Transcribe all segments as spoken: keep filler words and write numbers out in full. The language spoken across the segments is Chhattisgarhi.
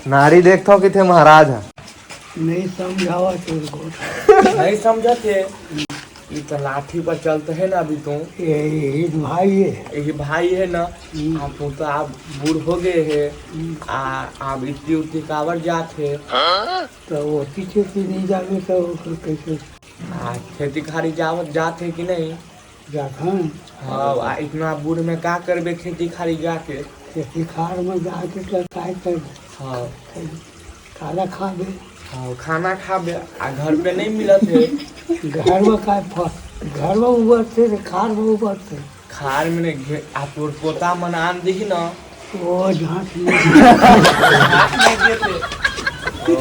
नारी देखथव किथे महाराज ह। नहीं समझावा तेरे को। नहीं समझत हे। ई तो लाठी पर चलत हे ना अभी तो। ये, ये भाई है। यही भाई है ना। हम्म। आप तो आप बूढ़ हो गए है। हम्म। आ, आप इतनी उतनी कावर जात है। तो वो पीछे से नहीं जावे तो ओकर कैसे? आ, खेती खारी जावत जात है कि नहीं? जात हन। हाँ, आ, इतना बूढ़ में का करबे खेती खारी जाके? खेती खार में जाके तो काय करबे? हाँ। खाना खाबे। हाँ, खाना खाबे, आ घर पे नहीं मिलत है। घर में काय फल? घर में उबरते रे, खार में उबरते। खार में नहीं घे-, आ तोर पोता मन आन दिही ना। ओ झांक में। झांक में देते। ओ।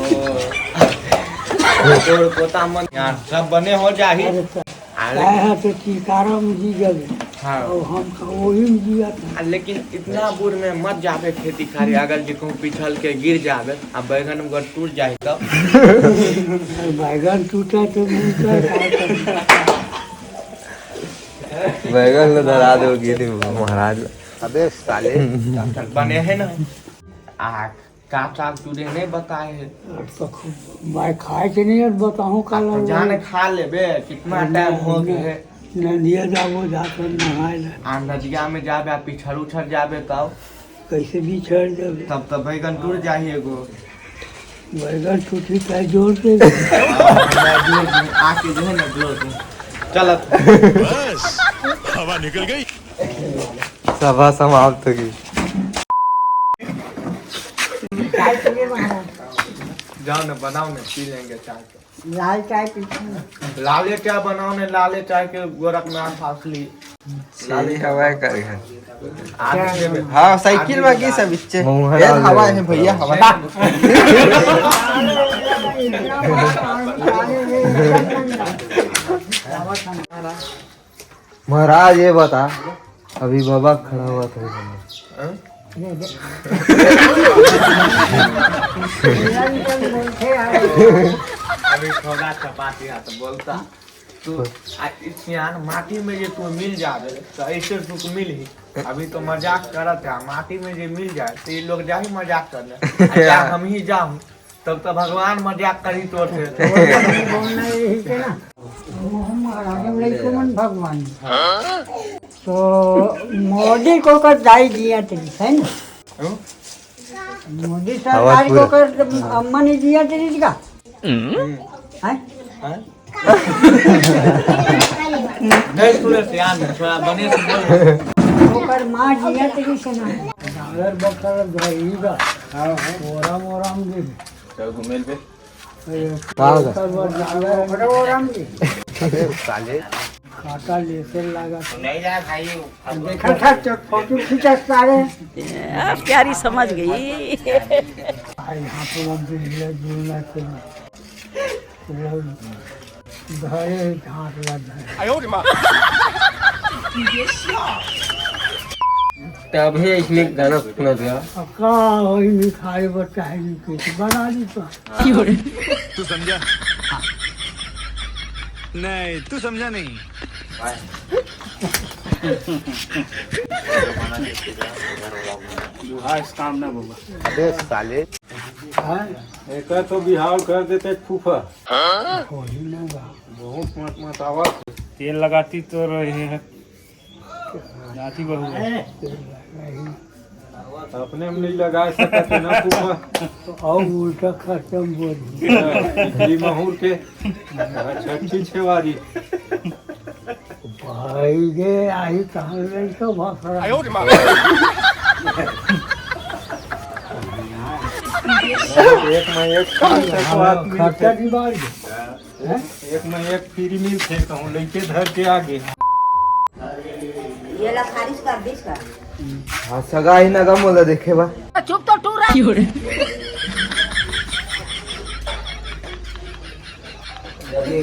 तोर पोता मन यार सब बने हो जाही। अरे सर। अरे। काय है तो टीकाराम जी जब हाँ। और हम का वही में जिया था। आ, लेकिन इतना बूढ़ में मत जाबे खेती खारी, अगर जे कहूँ पिछल के गिर जाबे, आ बैगन उगर टूट जाए तब। बैगन टूटा तो मिलता है, काय करना? बैगन ल धरा दो गिरी महाराज। अबे साले। बने है ना? आ, का साग तुरे नहीं बताए है? अब तो खूब मैं खाए के नहीं, अब बताऊँ का अब तो लगा। जाने खा लेबे, कितना नहीं, टाइम हो नहीं, गया है। नदिया जाबो, जाकर नहाए ले। आ नदिया में जाबे, आ पिछड़ उछड़ जाबे तब? कैसे बिछड़ जाबे? तब तो बैगन टूट जाही एगो। बैगन टूटी का जोर से। आके जो है ना जोर से। चलत। बस, हवा निकल गई। सभा समाप्त होगी। चाय पीजिए महाराज। जाओ ना, बनाओ ना, पी लेंगे चाय तो। लाल चाय पीजिए। लाले चाय बनाओ ना, लाले चाय के गोरखनाथ असली। सही हवा है कर घर। आदमी के हाँ, साइकिल में की सब इच्छे। महुआ ए, डाल हवा दे। है भैया, हवा। महाराज, ये बता, अभी बाबा खड़ा हुआ था इधर। हाँ? अभी थोड़ा चपाती है तो बोलता। तू आ, इस सियान माटी में जे तू मिल जाबे, तो ऐसे सुख मिल ही। अभी तो मजाक करत है, माटी में जे मिल जाए, तो ये लोग जाही मजाक करने। अच्छा, हम ही जाऊँ, तब तो भगवान मजाक करी तोर से। बोलना यही के ना, वो हम महाराज हम लइको मन भगवान। तो मोदी को कर दाई दिया तेरी, है ना? हम्म? मोदी सरकार को कर अम्मा ने दिया तेरी का? हम्म। हैं? हैं? नहीं सुने सियान, थोड़ा बने से बोल। ओकर माँ जिया तेरी से ना। डालर बकल धरी बा। हाँ, हाँ। ओराम, ओराम दे। चल घूमे पे। अरे, का होगा? ओकर बाद डालर, ओराम दे। अबे साले। काटा लेसे लगा। नहीं जा भाई। देखा था, चोट फोटो खींचा सारे। अब प्यारी समझ गई। भाई, यहाँ पे वो बिजली जुड़ना चाहिए। घरे झांक लग है। तभी इसने गाना सुना दिया। अब का वही मिठाई बच्चा है, कुछ बना ली तो। तू समझा? नहीं, तू समझा नहीं। बुढ़ा इस काम ना बाबा। अबे साले। हाँ? एक तो बिहाव कर देते फूफा। वही ना बा। बहुत मत मत आवा। तेल लगाती तो रहे हैं। नाती बहू है। अपने में नहीं लगा सकते ना फूफा। और उल्टा खर्चा में बोली। हाँ, बिजली महूर के छठी छेवारी। भाई गे, आई कहाँ ले तो भसरा। एक में एक खर्चा भी बढ़ गया। हैं? एक में एक फ्री मिलथे, कहूँ लइके धर के आगे। ये ला खारिज कर दीस का? हाँ, सगा ही ना का मोला देखे बा। चुप तो टूरा।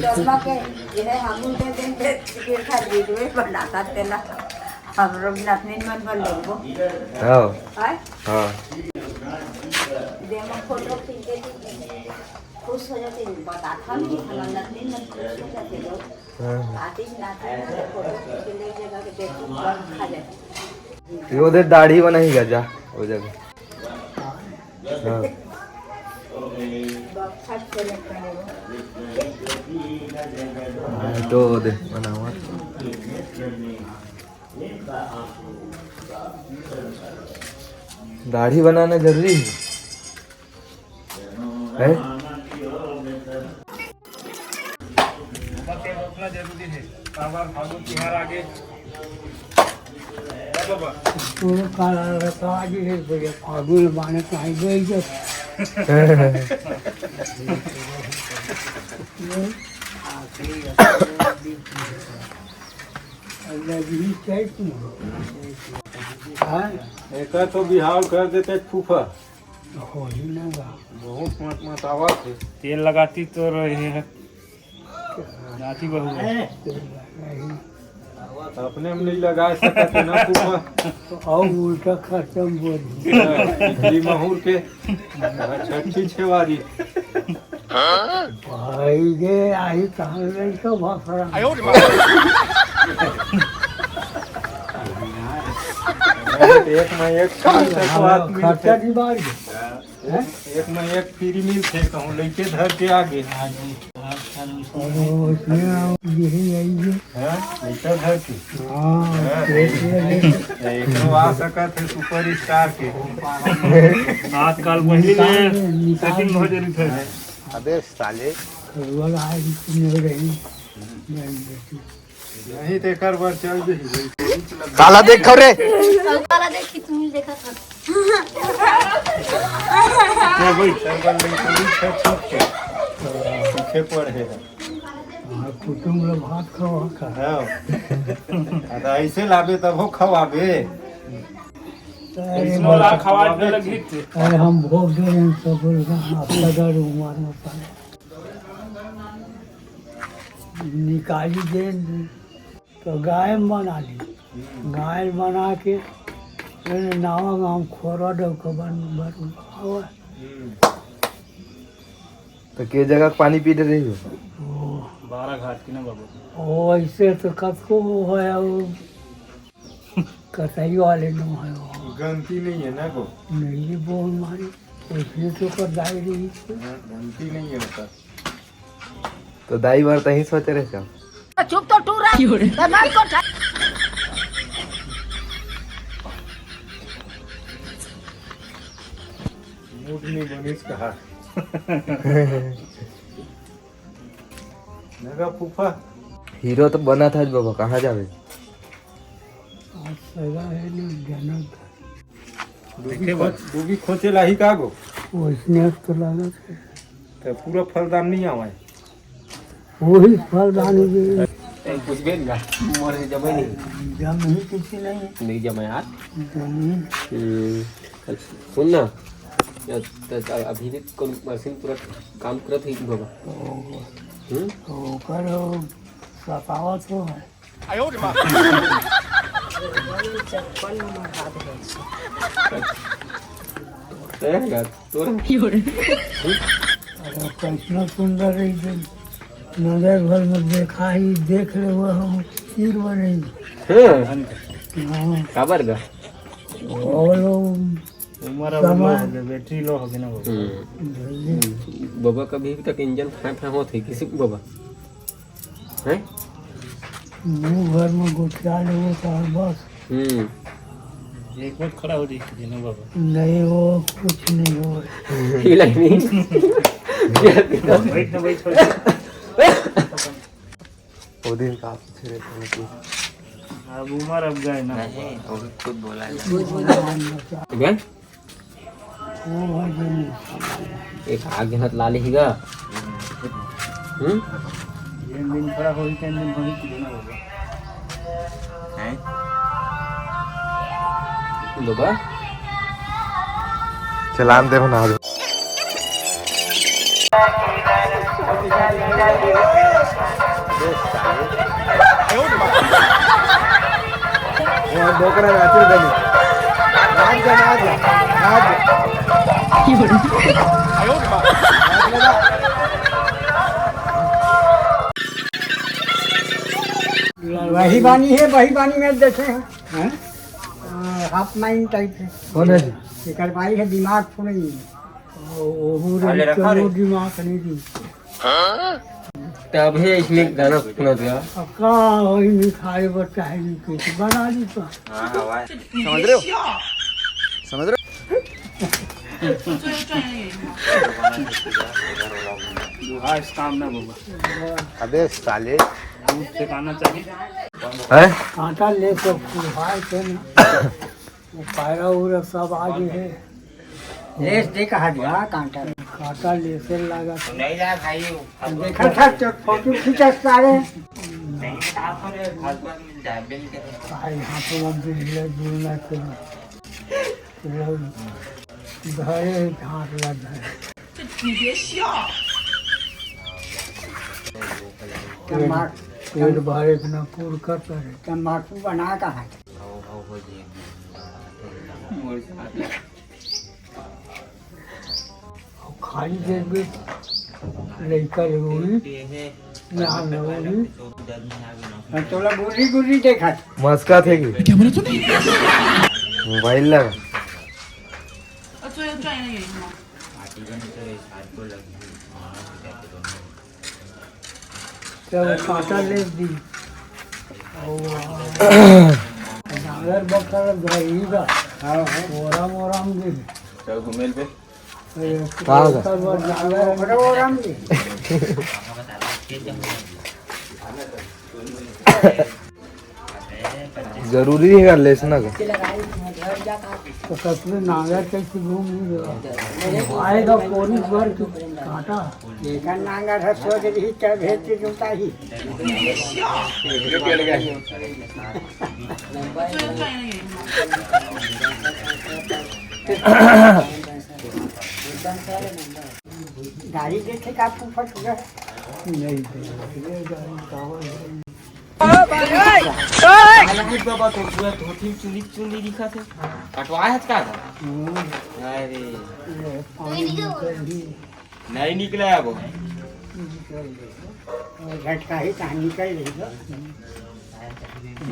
चश्मा के, ये है, हम उनके दिन के गिर खा लीजिए, बनाता तेला। हम लोग नतनीन मन बन लोगो। हाँ। हैं? हाँ। दे हम फोटो खींच के खुश हो जाते हैं, बताता नहीं, हमारा नतनीन मन खुश हो जाते लोग। हाँ। आते ही नाते ही फोटो खींच के ले जगह के देखो, बर्फ खा जाते। ये उधर दाढ़ी बनाई गजा, वो जगह। हाँ। तो दे बनावा। दाढ़ी बनाना जरूरी है, है? रोकना जरूरी है। बार बार फागुन त्योहार आगे। तो काला रखा आज है भैया, फागुन बाने कहीं गई जब। एकर तो बिहाव कर देते फूफा। बहुत मत मत आवत है। तेल लगाती तो रहे है। नाती बहू है। अपने हम नहीं लगा सकते ना फूफा। तो और उल्टा खर्चा में बोल। टिकली महूर के छठी छेवारी। भाई गे, आई कहाँ लड़का भाषा। एक में एक साथ स्वाद मिलते। खर्चा की बात है। एक में एक फ्री मिलते, कहूँ लइके धर के आगे। यही आई है। हाँ, लइके धर के। हाँ, हाँ। देख ले। एक तो आ सकत है सुपर स्टार के। आजकल पहली में सेटिंग हो जानी है। अबे साले। खरुआ आए नहीं रही। नहीं तो एकर बर चल दे। काला देख रे। काला देख कि तुम देखा था। ये भाई, सरबल नहीं, पुलिस है, छुप के। पीछे पड़े है। हाँ, कुटुम लोग भात खावा का। हाँ। आ, तो ऐसे लाबे तब हो खवाबे। अरे, इसमें ला खवाबे लगी थे। अरे, हम भोग दे रहे हैं, सब बोल रहे हैं, आप लगा रो, मार मत पाए। निकाली दे, तो गाय में बना ली। गाय बना के फिर नावा गाँव खोरा डब के बन, बन, हवा। तो के जगह के पानी पी रही हो? ओ। बारह घाट की ना बाबू। ओ, ऐसे तो कतको वो है, वो कतई वाले नो है वो। गलती नहीं है ना को? नहीं, ये बोल मारी, इसलिए तो कर दाई रही। हाँ, गलती नहीं है उसका। तो दाई बार तही सोचे रहे सब। चुप तो टूरा। क्यों रे? दिमाग को ठा- मूड नहीं बनिस कहा। नगा फूफा। हीरो तो बना था बाबा, कहाँ जावे? आज सगा है ना, जनक। डूबी खोच-, डूबी खोचे लाही का गो? वैसने तो लागत है। तो पूरा फलदान नहीं आवा है। वही फलदान भी। ए, कुछ भी ना, मोर से जमे नहीं। जम ही किसी नहीं। नहीं जमे यार। जम ही। हम्म, सुन ना, या त-, त-, अभी भी कौन मशीन पूरा काम करत है कि बाबा? ओ, हम्म? तो ओकर सतावत हो है। ए, ना, तोरा। अरे, कैसनो सुंदर रही थी। नजर भर में देखा ही, देख ले वो हम तीर बने। हाँ। हाँ। काबर गा? वो लोग उम्र अब लो हो गए, बैटरी लो हो गए ना बाबा। हम्म। जल्दी। बाबा कभी तक इंजन फै फै होत है किसी बाबा? हैं? मुंह भर में गोठिया लेबो तो बस। हम्म। एक बार खड़ा हो जाइए ना बाबा। नहीं, वो कुछ नहीं हो। हिला ही नहीं। बैठ ना, बैठ, बैठ। वो दिन का आप छेड़े थे कि अब उम्र अब गए ना। नहीं, वो भी खुद बोला है। गए? एक आग जहत लाली ही गा। हम्म? जिन दिन खड़ा होई, तेन दिन होई कि ना होगा। हैं? बाबा? चलान दे बना दे। वो बोकरा नाचे गली। नाच जा, नाच जा, नाच जा। वही बानी है, वही बानी में देखे हैं। हैं? आ, हाफ माइंड टाइप है। कौन है? एकर बाई है, दिमाग फुल नहीं है। ओहू साले रही रखा रे। चलो दिमाग नहीं दी। तब हे इसमें गाना सुना दिया। अब का होई, मिठाई बच्चा है, नहीं कुछ बना ली तो। हाँ, हाँ, भाई। समझ रहे हो? समझ रहे हो? हाँ, इस काम ना बाबा। अबे साले। दूध से खाना चाहिए। हैं? कांटा ले तो भाई के ना। वो पायरा उरा सब आगे है। लेस दे कहा दिया कांटा। कांटा लेसे लगा। नहीं जा भाई। देखा था तो फोटो खींचा सारे। नहीं था, पर हस्बैंड मिल जाए, बिल के। भाई, हाथों में बिल जुड़ना चाहिए। घरे हाथ लग गए। तम्बाकू, पेट भरे इतना पूर कर करे। तम्बाकू बना कहाँ है? खाली जेब में लइका रोई, यहाँ रोई। तोला गुर्री गुर्री देखा। मस्का थे कि? क्या बोला तूने? मोबाइल लगा। अच्छा, ये चाइना ये। चलो, कांटा ले दी। और जांगर बक्खरा धरी बा। हाँ, हाँ। ओराम, ओराम दे दे। चल, घुमेल पे। अरे, कहाँ का? ओकर बाद जांगर ओकरा ओराम दे। जरूरी है लेसना का। तो ससुर नांगर कैसे घूम नहीं रहा? आएगा कोरी भर के कांटा। एकर नांगर है, सोच रही क्या भेज के जोता ही। गाड़ी देखे का फूफा तुझे? नहीं दे, ये गाड़ी कावर है। अरे बाबा, तो पूरा धोती चुंदी चुंदी दिखा थे। कटवाए हत का था? हम्म। अरे। ये पानी निकल रही। नहीं निकला है वो। निकल रही। और झटका ही कहाँ निकल रही हो?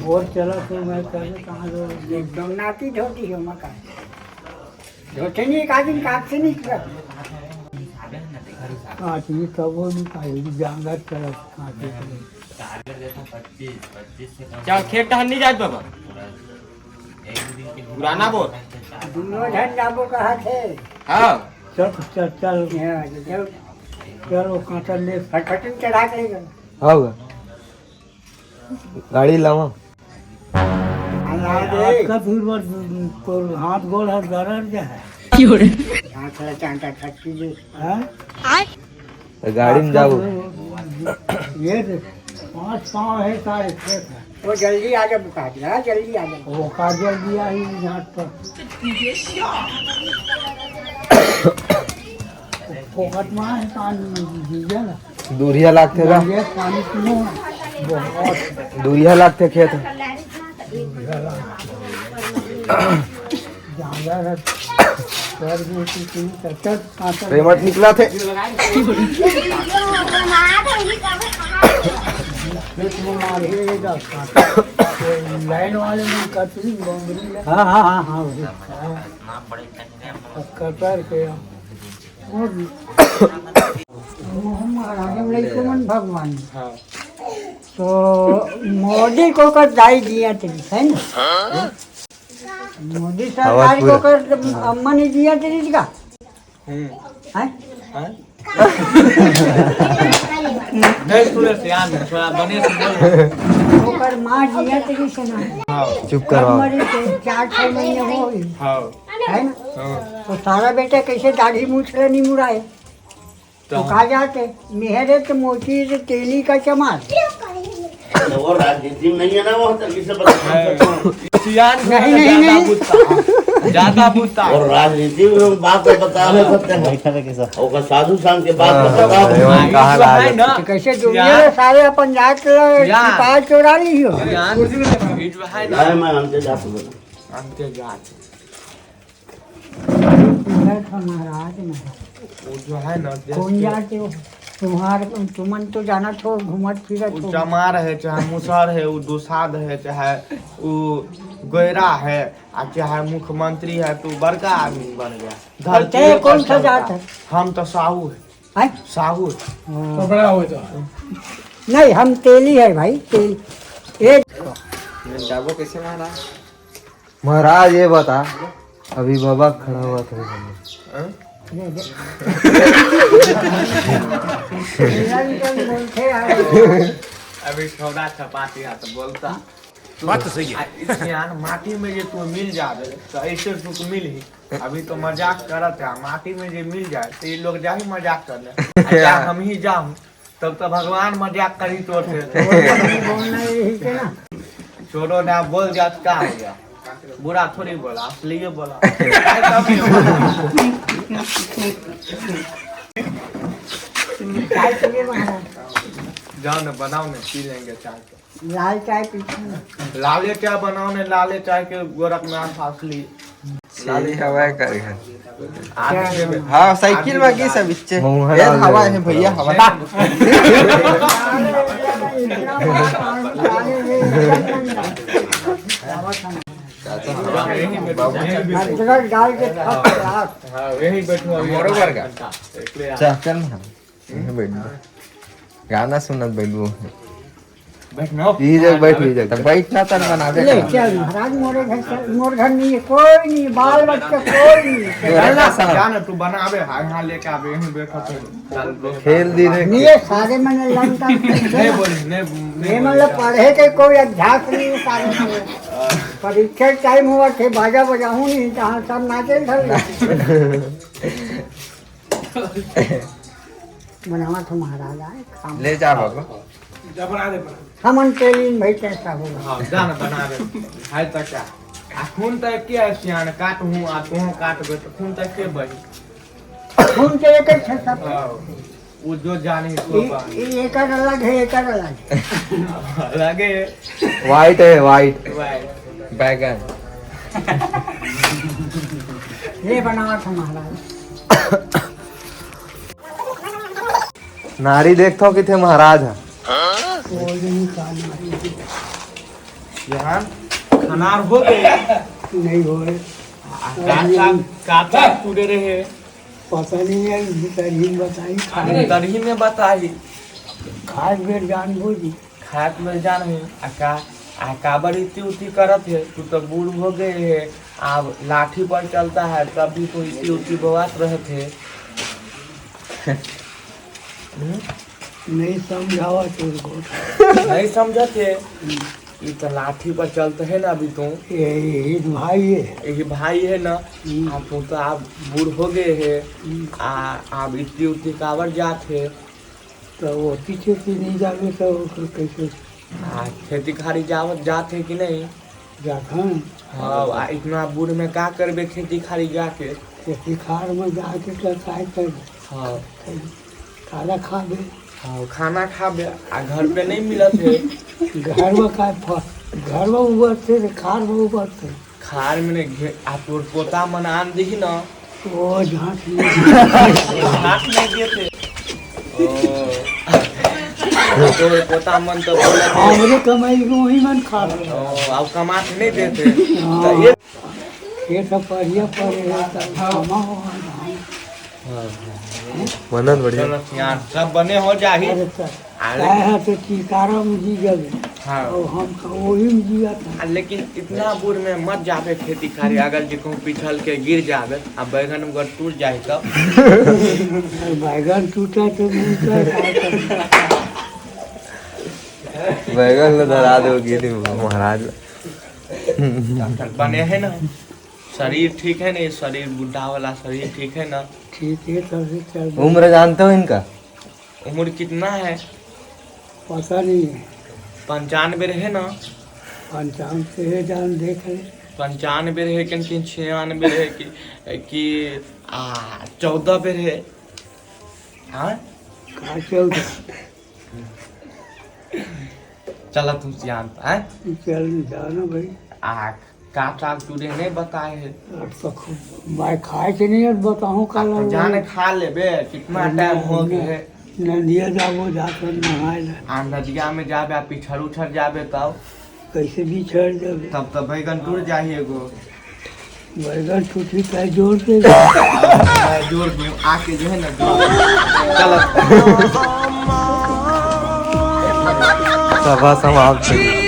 भोर चला तो मैं कह कहाँ लो? एकदम नाती धोती हो मका। धोते नहीं, एक आदमी काट से नहीं किया। काट ये तब वो नहीं पाएगी, जांगर तरफ काट ये। चल, खेत टहन नहीं जात बाबा। पुराना बोल। दोनों झन जाबो कहा थे। हाँ। चल, चल, चल। हाँ, चल। चल, वो कांटा ले। फटफटिन चढ़ा के ले। हाँ, होगा। गाड़ी लावा। अल्लाह दे। आज का फिर बस तोर हाथ गोड़ हर दर्द जा है। हाथ थोड़ा चांटा खट कीजिए। हाँ? तो गाड़ी में जाओ। ये देख, पांच पाँव है, सारे खेत है। वो जल्दी आ जा, बुका दिया, जल्दी आ जा। वो का जल्दी आई झाट पर। फोकट में है पानी, डीजल। दूरिया लागथे का? दूरिया पानी पीने, बहुत। दूरिया लागथे खेत। दूरिया लागथे। जांगर है, कर भी उसी चीज का, चल, कांटा पेमेंट निकला थे। पेट में मार ही नहीं जाता। कोई लाइन वाले में कतरी बमरी ले। हाँ, हाँ, हाँ, हाँ, वही। हाँ। अब कतर के, वो भी। वो महाराज हम नहीं सुमन भगवान। हाँ। तो मोदी को कर दाई दिया तेरी, है ना? मोदी सरकार को कर अम्मा ने दिया तेरी का? हम्म। हैं? हाँ? नहीं सुने से यार, थोड़ा बने से बोल। ओकर माँ जिया तेरी सुना। हाँ। चुप करवाओ। मरी के चार छह महीने हो गई। हाँ। है ना? हाँ। तो सारा बेटा कैसे दाढ़ी मूछ ले नहीं मुड़ाए? तो कहा जाते, मेहरे तो मोती रे तेली का चमार। तो वो राजनीति में नहीं है ना, वो तो किसे पता। सियान नहीं, नहीं, ज्यादा नहीं। बुझता, ज्यादा बुझता। और राजनीति में हम बात तो बता रहे होते हैं। बैठा था कैसा? ओकर साधु शांत के बात हाँ, बता रहे हो। हाँ, कहाँ जो है राज? ना, तो कैसे दुनिया सियान, में सारे अपन जात के सियान। सिपाही चोरा ली हो? सियान, ये जो है ना। नहीं, मैं हमसे जात बोला। हमसे जात। इधर का महाराज, महाराज। वो जो है ना, देश कौन के जात हो? तुम्हार, तुमन तो जानत हो, घूमत फिरत उ हो। चमार है, चाहे मुसहर है, उ दुसाध है, चाहे उ गोयरा है, आ चाहे मुख्यमंत्री है, तो बड़का आदमी बन गया। तो धरती तय पर कौन सा चलता। जात है? हम तो साहू है। हैं? साहू है। हाँ। तो बड़ा हो तो। नहीं, हम तेली है भाई, तेली। ये जाबो कैसे महाराज? महाराज, ये बता, अभी बाबा खड़ा हुआ था। हाँ? अभी सौदा छपाती है तो बोलता। बात तो सही है। आ, इस ज्ञान माटी में जे तू मिल जाबे, तो ऐसे सुख मिल ही। अभी तो मजाक करत है, माटी में जे मिल जाए, तो ये लोग जा ही मजाक कर ले। आ, जा हम ही जाऊँ, तब तो भगवान मजाक करी तोर से। बोलना यही के ना। छोड़ो ना, बोल जात का हो गया? बुरा थोड़ी बोला, असलिए बोला। चाय पिए महाराज। जाओ ना, बनाओ ना, पी लेंगे चाय को। लाल चाय पीते हैं। लाले चाय बनाओ ना, लाले चाय के गोरखनाथ असली। सही हवा है कर घर। आदमी के हाँ, साइकिल में की सब इच्छे। मऊहा ए, डाल हवा दे। है भैया, हवा। अदरक डाल के फर्स्ट क्लास। हाँ, यही बैठूं अभी। बरोबर का? चल, चल ना। यहीं बैठ जा। गाना सुनत बैठबो। बैठ ना। ई जग बैठ, ई जग। तब बैठ ना, तन बनावे ले, का। चल महाराज, मोरे घर से, मोर घर नहीं है, कोई नहीं, बाल बच्चा कोई नहीं। तोरा का साथ। जा ना, तू बनावे, हाँ, यहाँ लेके आवे, यहीं बैठो तो। खेल दी रे। नहीं, ये सारे मैंने लंका नहीं बोले, नहीं, नहीं ये बोले। मतलब पढ़े के कोई अभ्यास नहीं है सारे में। परीक्षा टाइम हुआ थे, बाजा बजाऊं नहीं, जहाँ सब नाचे धर। बनावा था महाराज आए, खाम। ले जा बाबा। हमन के लिए भाई कैसा होगा? हाँ, जा ना बना दे। है तो क्या? आ खून तो एक ही है, सियान काट हूँ, आ तू काट बे, तो खून तो एक ही भाई। खून के एक ही छे सब। हाँ, वो जो जाने सो ई, पाए। ई एकर अलग है, एकर अलग है। अलग है। White है, white। White। बैगन। ये बनावा था महाराज। नारी देखथव किथे महाराज ह। कोई नहीं का नारी। यहाँ खनार हो गए। नहीं होए। आ, काचा, काचा टूटे रहे। पता नहीं है, भीतर ही बताई, खाए। भीतर ही में बताई। खाए बेर जान बूझी। खाए बेर जान है। आ का, आ काबर इतनी उतनी करत है? तू तो बूढ़ हो गए है। अब लाठी पर चलता है, तब भी तो इतनी उतनी बवात रहत है। हम्म? नहीं समझावा तेरे को। नहीं समझत है। हम्म। ये तो लाठी पर चलते है ना अभी तो। ये, ये भाई है। ये भाई है ना। हम्म। आप तो, तो आप बूढ़ हो गए है। हम्म। आ, आप इतनी उतनी काबर जात है। तो वो पीछे से नहीं जावे तो ओकर कैसे? आ, खेती खारी जावत, जात है कि नहीं? जात हैं। हाँ, आ, इतना बूढ़ में का करबे खेती खारी जाके? खेती खार में जाके तो काय करबे? हाँ। खाना खाबे। हाँ, खाना खाबे, आ घर पे नहीं मिलत है। घर में काय फ-, घर में उबरते रे, खार में उबरते। खार में नहीं घे-, आ तोर पोता मन आन दिही ना। ओ, झांस नहीं। झांस नहीं देते। ओ। तोर पोता मन तो बोलत है। हमरे कमाई को वही मन खा रहे। ओ, अब कमात नहीं देते। हाँ। तो ये ये सब बढ़िया पड़े है, सब कमा हुआ है। हाँ, हाँ। बनत बढ़िया। चलो यार, सब बने हो जाही। अरे सर, अरे। काय है तो टीकाराम जी गए। हाँ। और हम का वही में जिया था। आ, लेकिन इतना बूढ़ में मत जाबे खेती खारी, अगर जे कहूँ पिछल के गिर जाबे, आ बैगन उगर टूट जाए तब। और बैगन टूटा तो नहीं तो क्या करें? बैगन ले धरा दो गिरी महाराज। डॉक्टर बने है ना, शरीर ठीक है ना, ये शरीर बुढ़ा वाला शरीर ठीक है ना? ठीक है, तब से चल रहा। उम्र जानते हो इनका? उम्र कितना है? पता नहीं है। पंचानबे रहे ना? पंचानबे है, जान देख ले। पंचानबे रहे कि, कि छियानबे रहे कि, कि, आ, चौदह पे रहे। हाँ? का चौदह? चला तू सियान, हैं? चल, जाना भाई। आ, का चाल तू रे नहीं बताए है? अब तो खूब, मैं खाए के नहीं, अब बताऊँ का आप तो लग जाने रहा है। खा लेबे, कितना नहीं, टाइम हो नहीं। गया है। नदिया जाबो, जाथन नहाए ला। आ नदिया में जाबे, आ पिछड़ उछड़ जाबे तब? कैसे बिछड़ जाबे? तब तो बैगन टूट जाही एगो। बैगन टूटी का जोड़ के। मैं जोड़ दूं, आके जो है ना, जोड़ दूं। चलो। सभा समाप्त।